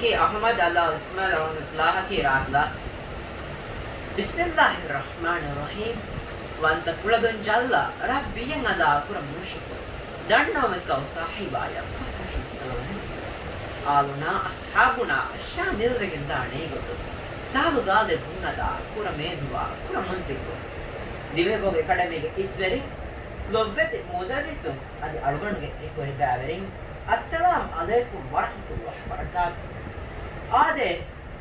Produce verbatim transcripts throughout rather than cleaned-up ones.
ކީ އަޙްމަދު އަލާ އިސްމާޢީލް ރަޙްމަތުﷲ ކީ ރާ ކްލާސް. ބިސްމިﷲ ރަޙްމާނި ރަޙީމް. ވަންތަ ކުޅަދުން ޖައްލަ ރައްބިއްޔަށް އަދާ ކުރަމުން ޝުކުރު. ދަންނަވަމެއްކައު ސާހިބާޔަށް ފަށްފަށުން ސަލާމް. އާލުނާ އަޞްޙާބުނާ ޝާމިލްވެގެން ދާނޭ ގޮތުން، ސާލު ގާލެއްވުން އަދާ ކުރަމޭ ދުޢާ ކުރަމުން ޒިކުރު. ދިވެހިބަހުގެ އެކަޑަމީގެ އިސްވެރިން، ލޮބުވެތި މުދައްރިސުން އަދި އަޅުގަނޑުގެ އެކުވެރި ބައިވެރިން، އައްސަލާމް ޢަލައިކުމް ވަރަޙްމަތުﷲ ވަބަރަކާތުހު. އާދެ،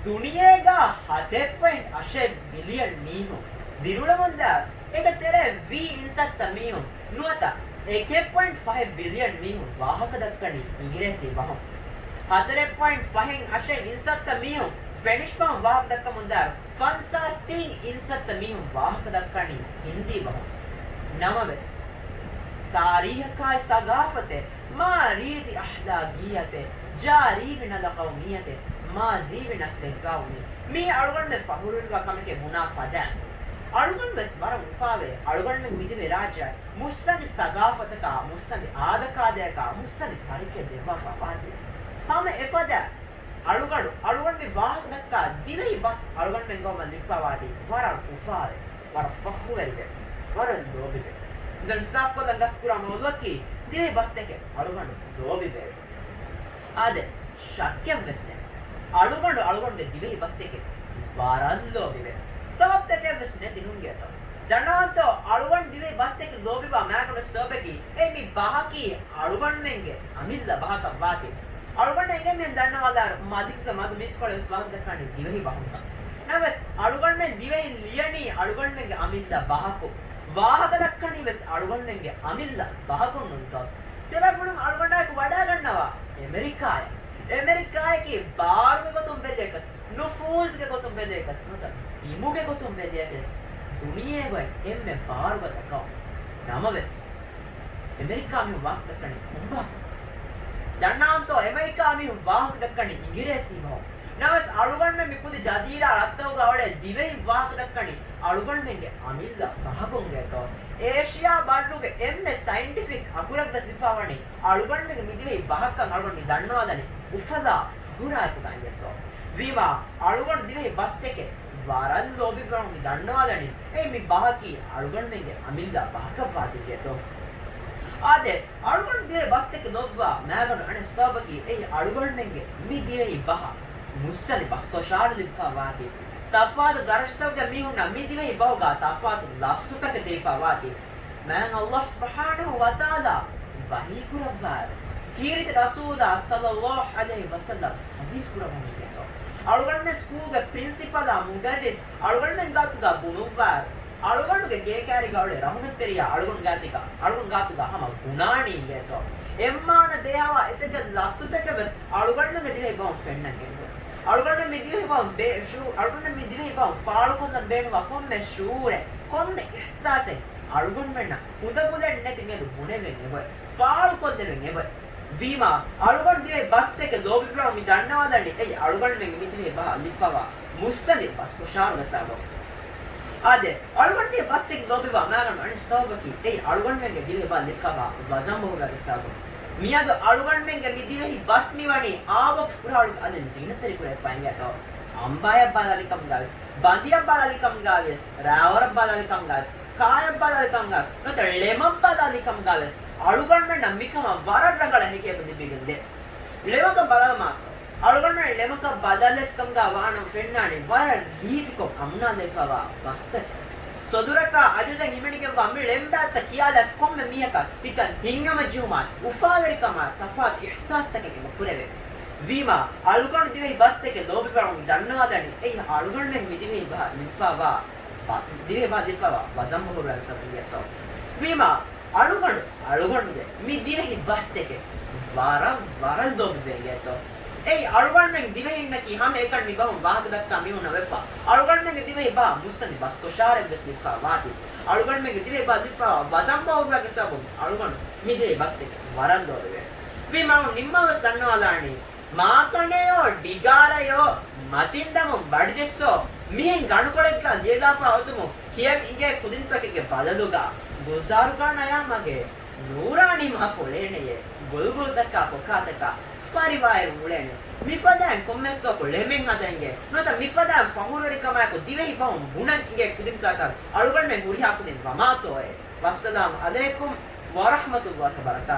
ދުނިޔޭގަ ހަތެއް ޕޮއިންޓް އަށެއް ބިލިއަން މީހުން ދިރިއުޅެމުންދާ، އޭގެ ތެރޭ ވީ އިންސައްތަ މީހުން ނުވަތަ އެކެއް ޕޮއިންޓް ފަހެއް ބިލިއަން މީހުން ވާހަކަ ދައްކަނީ އިނގިރޭސި ބަހުން. ހަތަރެއް ޕޮއިންޓް ފަހެއް އަށެއް އިންސައްތަ މީހުން ސްޕެނިޝް ބަހުން ވާހަކަ ދައްކަމުންދާ، ފަންސާސް ތިން އިންސައްތަ މީހުން ވާހަކަ ދައްކަނީ ހިންދީ ބަހުން. ނަމަވެސް، ތާރީހަކާއި ސަގާފަތެއް، މާ ރީތި އަހްލާގިއްޔަތެއް، ޖާރީ ވިނަލަ ޤައުމިއްޔަތެއް، މާޒީ ވިނަސް ދެއްގާވުނީ. މީ އަޅުގަނޑުމެން ފަޚުރުވެރިވާ ކަމެކޭ ބުނާ ފަދައިން. އަޅުގަނޑު ވެސް ވަރަށް އުފާވޭ، އަޅުގަނޑުމެން މިދިވެހި ރާއްޖެއަށް މުއްސަނދި ސަގާފަތަކާ، މުއްސަނދި އާދަކާދަޔަކާ، މުއްސަނދި ތަރިކައެއް ދެއްވާފަ ވާތީ. ހަމަ އެފަދަ އަޅުގަނޑު، އަޅުގަނޑު މި ވާހަކަ ދައްކާ ދިވެހި ބަސް އަޅުގަނޑުމެން ގައުމަށް ލިބިފަވާތީ ވަރަށް އުފާވެ، ވަރަށް ފަޚުރުވެރިވެ، ވަރަށް ލޯބިވެ. މިދަން ސާފުކޮށްލަން ގަސްކުރާ މައުޟޫޢަކީ ދިވެހި ބަސްތަކެއް އަޅުގަނޑު ލޯބިވެ. އާދެ، ޝައްކެއްވެސް ނެތް. އަޅުގަނޑު އަޅުގަނޑުގެ ދިވެހި ބަސްތަކެއް ވަރަށް ލޯބިވޭ. ސަބަބުތަކެއްވެސް ނެތި ނޫންގޭތޯ. ދަންނަވަންތޯ، އަޅުގަނޑު ދިވެހި ބަސްތަކެއް ލޯބިވާ މާގަނޑު ސަބަބަކީ، އެއީ މި ބަހަކީ އަޅުގަނޑުމެންގެ އަމިއްލަ ބަހަކަށް ވާތީ. އަޅުގަނޑު އެނގޭ މިހެން ދަންނަވާލާއިރު، މަލިކުގެ މަދު މީސްކޮޅެއް ވެސް ވާހަކަ ދައްކާނީ ދިވެހި ބަހުންކަން. ނަމަވެސް، އަޅުގަނޑުމެން ދިވެހިން ލިޔަނީ އަޅުގަނޑުމެންގެ އަމިއްލަ ބަހަކު. ވާހަކަ ދައްކަނީ ވެސް އަޅުގަނޑުމެންގެ އަމިއްލަ ބަހަކުން ނޫންތޯ؟ ތިބޭފުޅުން އަޅުގަނޑާއެކު ވަޑައިގަންނަވާ އެމެރިކާއެއް. އެމެރިކާއަކީ ބާރުގެ ގޮތުން ބެލިޔަކަސް، ނުފޫޒުގެ ގޮތުން ބެލިޔަކަސް، ނުވަތަ ބިމުގެ ގޮތުން ބެލިޔަކަސް، ދުނިޔޭގައި އެންމެ ބާރުގަދަ ގައުމު. ނަމަވެސް، އެމެރިކާ މީހުން ވާހަކަ ދައްކަނީ ކޮންބާ؟ ދަންނަވަންތޯ، އެމެރިކާ މީހުން ވާހަކަ ދައްކަނީ އިނގިރޭސި ބަހުން. ނަމަވެސް، އަޅުގަނޑުމެން މި ކުދި ޖަޒީރާ ރަށްތަކުގަ އުޅޭ ދިވެހިން ވާހަކަ ދައްކަނީ އަޅުގަނޑުމެންގެ އަމިއްލަ ބަހަކުން ގޭތޯ. އޭޝިޔާ ބައްރުގެ އެންމެ ސައިންޓިފިކް އަކުރެއްވެސް ލިބިފަވަނީ އަޅުގަނޑުމެންގެ މި ދިވެހި ބަހަކަށް އަޅުގަނޑު މި ދަންނަވާލަނީ އުފަލާ ފަޚުރާއެކުގައި ގޭތޯ. ވީމާ، އަޅުގަނޑު ދިވެހި ބަސްތަކެއް ވަރަށް ލޯބިވަމުން މި ދަންނަވާލަނީ، އެ މި ބަހަކީ އަޅުގަނޑުމެންގެ އަމިއްލަ ބަހަކަށް ވާތީ ގޭތޯ. އާދެ، އަޅުގަނޑު ދިވެހި ބަސްތަކެއް ލޯބިވާ މާގަނޑު އަނެއް ސަބަބަކީ އެއީ އަޅުގަނޑުމެންގެ މި ދިވެހި ބަހަށް މުއްސަނދި ބަސްކޮށާރު ލިބިފަ ވާތީ. ތަފާތު ދަރަޖަތަކުގެ މީހުންނަށް މި ދިވެހި ބަހުގަ ތަފާތު ލަފްޒުތަކެއް ދެވިފަ ވާތީ. މާތް ﷲ ސުބްޙާނަހޫ ވަތަޢާލާ ވަޙީ ކުރައްވާއިރު، ކީރިތި ރަސޫލާ ޞައްލައްލާހު ޢަލައިހި ވަސައްލަމް ޙަދީޘް ކުރައްވަމުން ގޭތޯ. އަޅުގަނޑުމެން ސްކޫލްގެ ޕްރިންސިޕަލާ މުދައްރިސް އަޅުގަނޑުމެން ގާތުގަ ބުނުއްވާއިރު، އަޅުގަނޑުގެ ގޭކާރީގަ އުޅޭ ރަހުމަތްތެރިޔާ އަޅުގަނޑު ގާތުގަ، އަޅުގަނޑު ގާތުގަ ހަމަ ބުނާނީ ގޭތޯ. އެއްމާނަ ދޭހަވާ އެތަކެއް ލަފްޒުތަކެއް ވެސް އަޅުގަނޑުމެންގެ ދިވެހި ބަހުން ފެންނަން ގެންގޮތް. އަޅުގަނޑުމެން މި ދިވެހި ބަހުން ބޭ ޝޫ، އަޅުގަނޑުމެން މި ދިވެހި ބަހުން ފާޅުކޮށްލަން ބޭނުންވާ ކޮންމެ ޝުޢޫރެއް، ކޮންމެ އިޙްސާސެއް އަޅުގަނޑުމެންނަށް އުނދަގުލެއް ނެތި މިއަދު ބުނެވެން އެބައޮތް، ފާޅުކޮށްލެވެން އެބައޮތް. ވީމާ، އަޅުގަނޑު ދިވެހި ބަސްތަކެއް ލޯބިވާ މި ދަންނަވާލަނީ އެއީ އަޅުގަނޑުމެންގެ މި ދިވެހި ބަހަށް ލިބިފަވާ މުއްސަނދި ބަސްކޮށާރުގެ ސަބަބުން. އާދެ، އަޅުގަނޑު ދިވެހި ބަސްތަކެއް ލޯބިވާ މާގަނޑު އަނެއް ސަބަބަކީ އެއީ އަޅުގަނޑުމެންގެ ދިވެހި ބަހަށް ލިބިފަވާ ވަޒަން ބަހުރުވުމުގެ ސަބަބުން. މިއަދު އަޅުގަނޑުމެންގެ މި ދިވެހި ބަސް މިވަނީ އާވަކު ފުރާޅުގެ އަލިން ޒީނަތްތެރިކުރެވިފައި އިނގޭތޯ. އަނބާޔަށް ބަލާލިކަމުގަވެސް، ބަނދިޔަށް ބަލާލިކަމުގަވެސް، ރާވަރަށް ބަލާލިކަމުގަވެސް، ކާޔަށް ބަލާލިކަމުގަވެސް، ނުވަތަ ޅެމަށް ބަލާލިކަމުގަވެސް، އަޅުގަނޑުމެންނަށް މިކަމަށް ވަރަށް ރަނގަޅަށް ހެކިޔަކު ލިބިގެންދޭ. ޅެމަކަށް ބަލާލަމާތޯ. އަޅުގަނޑުމެން ޅެމަކަށް ބަލާލެފިކަމުގަ ވާނަމަ ފެންނާނެ ވަރަށް ރީތިކޮށް އަމުނާލެފަވާ ބަސްތަކެއް. ސޮދުރަކާ އަޖުޒެއް ހިމެނިގެންވާ މި ޅެންބާތައް ކިޔާލާފި ކޮންމެ މީހަކަށް ހިތަށް ހިތްހަމަޖެހުމާ، އުފާވެރިކަމާ، ތަފާތު އިޙްސާސްތަކެއް އެބަ ކުރެވޭ. ވީމާ، އަޅުގަނޑު ދިވެހި ބަސްތަކެއް ލޯބިވާ މި ދަންނަވާލަނީ އެއީ އަޅުގަނޑުމެން މި ދިވެހި ބަހަށް ލިބިފަވާ ބަ-، ދިވެހި ބަހަށް ލިބިފަވާ ވަޒަން ބަހުރުވުމުގެ ސަބަބުން އިނގޭތޯ. ވީމާ، އަޅުގަނޑު، އަޅުގަނޑުގެ މި ދިވެހި ބަސްތަކެއް ވަރަށް، ވަރަށް ލޯބިވޭ އިނގޭތޯ. އެއީ އަޅުގަނޑުމެން ދިވެހިންނަކީ ހަމައެކަނި މި ބަހުން ވާހަކަ ދައްކާ މީހުންނަށް ވެފަ. އަޅުގަނޑުމެންގެ ދިވެހި ބަހަށް މުއްސަނދި ބަސްކޮށާރެއް ވެސް ލިބިފަ ވާތީ. އަޅުގަނޑުމެންގެ ދިވެހި ބަހަށް ލިބިފަވާ ވަޒަން ބަހުރުވުމުގެ ސަބަބުން އަޅުގަނޑު މި ދިވެހި ބަސްތަކެއް ވަރަށް ލޯބިވޭ. ވީމާ ނިންމާވެސް ދަންނަވާލާނީ، މާކަނެޔޯ، ޑިގާރަޔޯ، މަތިންދަމުން ބަޑިޖެއްސޯ، މިހެން ގަނޑުކޮޅެއްގަ ލިޔެލާފަ އޮތުމުން ކިޔަން އިނގޭ ކުދިންތަކެއްގެ ބަދަލުގަ ގުލްޒާރުގާ ނަޔާމް އަގޭ، ނޫރާނީ މާ ފުޅޭނެޔޭ، ގުލްގުލްތަކާ ކޮކާތަކާ، ފާރިވާއިރު އުޅޭނެ. މިފަދައިން ކޮންމެސް ދުވަކު ޅެމެއް ހަދަން އިނގޭ. ނުވަތަ މިފަދައިން ފަހުރުވެރިކަމާއެކު ދިވެހި ބަހުން ބުނަން އިނގޭ ކުދިންތަކަށް އަޅުގަނޑުމެން ހުރިހާ ކުދިން ވަމާތޯއޭ. ވައްސަލާމް އަލައިކުމް ވަރަޙްމަތުﷲ ވަބަރަކާތުހު.